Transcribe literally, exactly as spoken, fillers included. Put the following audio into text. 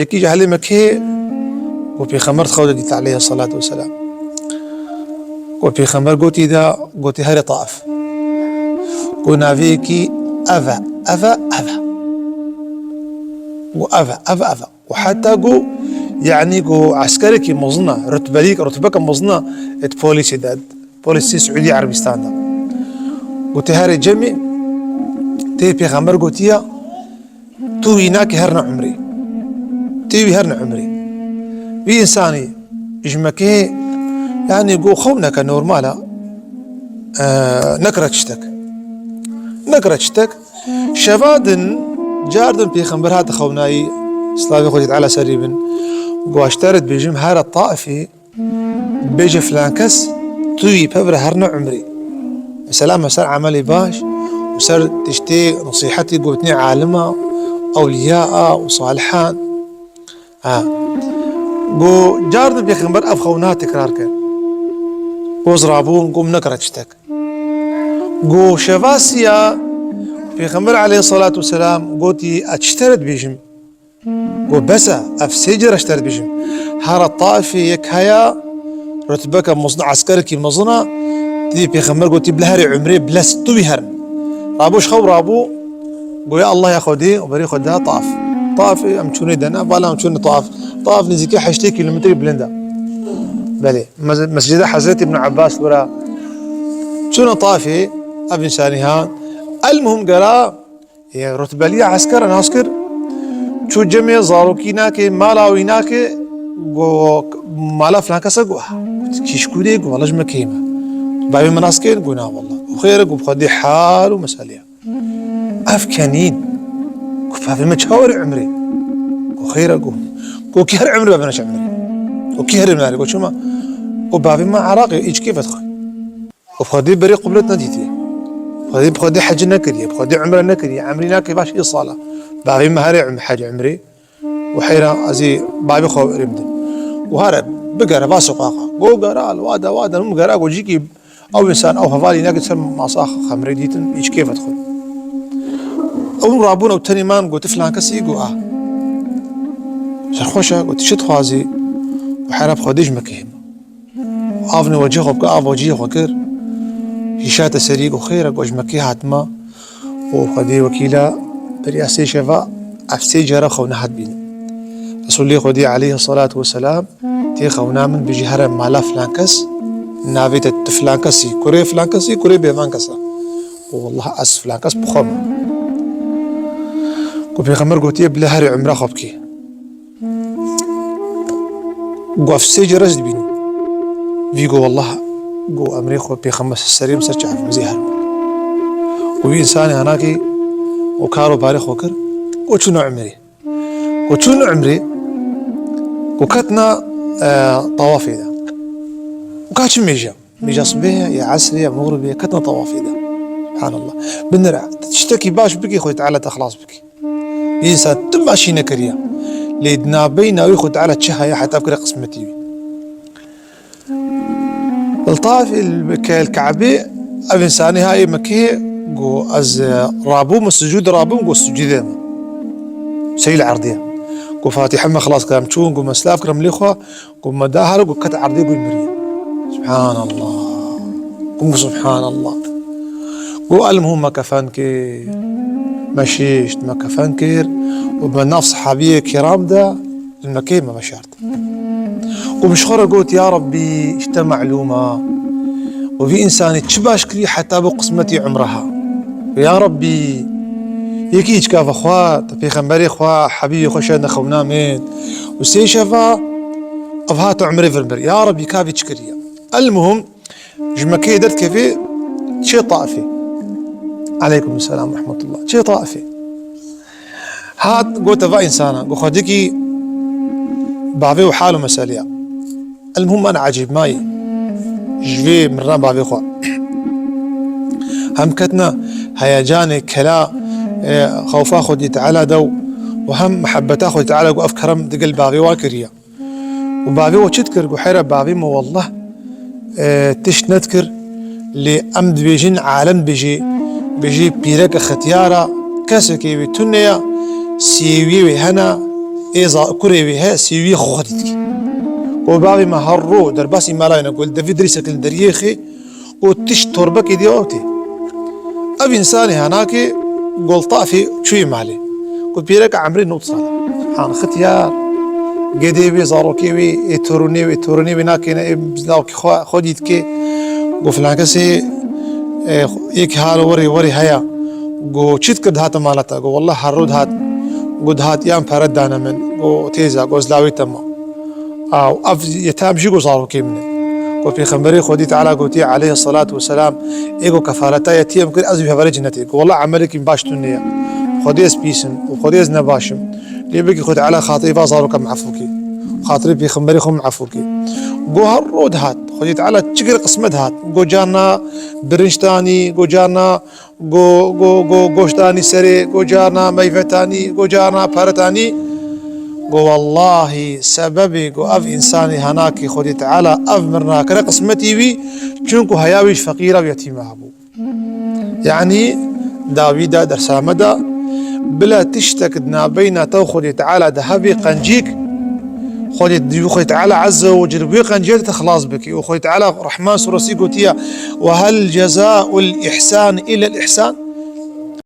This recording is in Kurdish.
Yekî ji ehlê Mekkê û Pêxember di xew de dît aleyhisselatu vesselam. Û Pêxember gotî da, gotî herê Taif. Û navê yekî ev e, ev e, ev e. Û ev e, ev e, ev e. Û heta ku, yanî ku eskerekî mezin e, rutbelî-, rutbeke mezin e, êt polîsê de, polîsê Siûdî Erebistan de. Gotî herê cemê, tê Pêxember gotiye, tu wî nakî herne umrê. Tê wî herne umrê. Vî însanî ji Mekkê, yanî ku xewneke normal e, e, nekire tiştek. Nekire tiştek. Şeva din, car din Pêxember hate xewnayî, silavê Xwedê Teala serî bin. Got, ez ji te re dibêjim, here Taifê, bêje filan kes, tu wî pevre herne umrê. Mesela me ser emelê baş û ser tiştê nesîhetî gotinê alima, ewliya a û salihan. Ha. Got, car din Pêxember ev xewna tekrar kir. Got, ez rabûm, got, min nekire tiştek. Got, şeva siya, Pêxember aleyhisselatu vesselam gotî, ez ji te re dibêjim. Got, bes e, ev sê cara ji te re dibêjim. Here Taifê yek heye, rutbeke mezin, eskerekî mezin e, dî Pêxember gotî, bila herê umrê, bila tu wî herin. Rabû ji xew rabû, got, ya Allah ya Xwedê, û berê xwe da Taif. Taifê em çûnê de ne, bala em çûnê Taif. Taif nêzîkî heştê kîlometrî bilind e. Belê, mes-, mescida Hezretî Ibn Abbas wira. Çûne Taifê, ev însanî han. El muhim gera, Yê rutbeliya eskera nas kir, çû cemê zarokî nake, mala wî nake, got, mala filan kesa got, ah. Got, kî ji ku dê? Got, wela ji Mekkeyê me. Bavê me nas kir? Got, na wela. Got, xêr e, got, bi Xwedê hal û meseleya. Ev kenîn. Got, bavê me çawa re umrê? Got, xêr e, got. Got, kî her umrê bavê me neçe umrê? Got, kî her umrê? Got, çima? Got, bavê me Iraqê, îç kêfet xwe. Û bi Xwedê berê qiblet nedîtiye. Xwedê, bi Xwedê hecî nekiriye, bi Xwedê umre nekiriye, emrî nake baş ê sala. Bavê me here um-, hecî umrê. Û heyra ez ê bavê xwe erê bidim. Û here bigere va soqaxa. Go gera, li wa de, wa de, min gera, go cîkî ew însan, ew hevalî nake ser masa xemrê dîtin, îç kêfet xwe. Ew rabûn, ew tenê man, go tu filan kesî, go a. Serxweş e, go tu çi dixwazî? Go here bi Xwedê ji me kihême. Avne wecihê xwe bike, av wecihê xwe kir. Hişate serî, got, xêr e, got, ji Mekkê hatime. Û Xwedê wekîl e, beriya sê şeva, ev sê cara xewna hat bînin. Resulê Xwedê aleyhisselatu vesselam tê xewna min, bijî here mala filan kes, navê te tu filan kesî, kurê filan kesî, kurê bêvan kes e. Û wallah ez filan kes bi xwe me. Got, Pêxember gotiye, bila herê umra xwe bikê. Got, ev sê cara ez dibînim. Vî got, wallah, got, emrê xwe Pêxember serê min ser çavê min zêher bû. Û vî însanê hanakî û kar û barê xwe kir, got, çûne umrê. Got, çûne umrê, got, ketna, e, tawafê de. Got, ka çi mêje? Mêja sibê ye, ya esrê ye, mixribê ye, ketna tawafê de. Subhanallah. Binêre, tiştekî baş bikî, Xwedê Teala te xilas bikî. Însan tu başî nekiriye. Lê di navbeyna wî Xwedê Teala çi heye heta bikire qismetî wî. Li tawafê ke li Ke'bê ev însanê hayê Mekkeyê got, ez, e, rabûm, sicûd rabûm, got, sicûdê me. Seyl erdê. Got, Fatîhe me xilas kirim, çûn, got, me silav kirim lê xwe, Ku me da her ku ket erdê ku miriye. Subhanallah. Ku subhanallah. Ku el muhim me kefen kir. Me şişt, me kefen kir. Û me nav sahabiyê kiram de li Mekkeyê me veşart. Ku min ji xwe re got, ya Rabbî, ji te melûm e. Û vî însanî çi baş kirî heta bû qismetî umreha. Ya Rabbî, yekî îçka vexwe, te pêxemberê xwe, hebîbê xwe şe nexewna min. Û sê şeva ev hate umrê vir bir. Ya Rabbî, ka vî çi kiriye? El muhim, ji Mekkeyê derdikevê çê Taifê. Aleykum selam rehmetullah. Çê Taifê. Hat gote va însana, got, Xwedikî bavê û hal û meseleya. El muhim, min ecêb mayî ji vê mirna bavê xwe. Hem ketna heyecanê kela, e, xewfa Xwedî Teala de û hem mihebeta Xwedî Teala ku ev kerem digel bavê wa kiriye. Û bavê we çi dikir? Got, heyra bavê me, wallah, e, tişt nedikir. Lê em dibêjin, alem dibêjê, bêjê pîreke xetiyara, kesekê wê tune ya, sêwiyê wê hene, ê za-, kurê wî heye, sêwiyê xwe xwedî dike. Got bavê me her ro derbasî mala wî ne, got li devî dirîsek li deriyê xê, got tişt torbekê dê ew tê. Ev însanê henakê got tafê çûyê malê. Got pîreka emrê nod sal e. Subhan xityar. Gedê wê, zarokê wê, ê torûnê wê, torûnê wê nakêne, ê zilawkî xwe, xwedî dike. Got filan kesê, ê, yek halo werê, werê heye. Got çi dikir dihate mala te? Got wallah her ro dihat. Got dihat yan pere dane min. Got têza, got zilawê te ma. Aw, ev yetam jî got zarokê min e. Got Pêxemberê Xwedî Teala gotiye aleyhi salatu ve selam, ê got kefareta yetîm kir, ez wî hevalê cenetê. Got wallah emelekî min baş tune ye. Xwedê ez pîs im û Xwedê ez ne baş im. Lê bikî Xwedî Teala xatirê va zaroka min efû kî. Xatirê Pêxemberê xwe min efû kî. Got her ro dihat. Xwedî Teala çi kir qismet hat. Got carna birinç tanî, got carna go, go, go, goştanî serê, go carna meyvetanî, go carna peretanî. Go wallahî sebebê go ev însanê henakî Xwedî Teala ev mirina kire qismetî wî, çunku heya wî ji feqîra û yetîma hebû. Yanî dawî de dersa me de bila tiştek di navbeyna te û Xwedî Teala de hebe qencîk, Xwedî, Xwedî Teala Azze ve Celle wê qenciyê te xilas bike. Û Xwedî Teala Rahman suresî gotiye, "Ve hel cezaul ihsan illa l ihsan."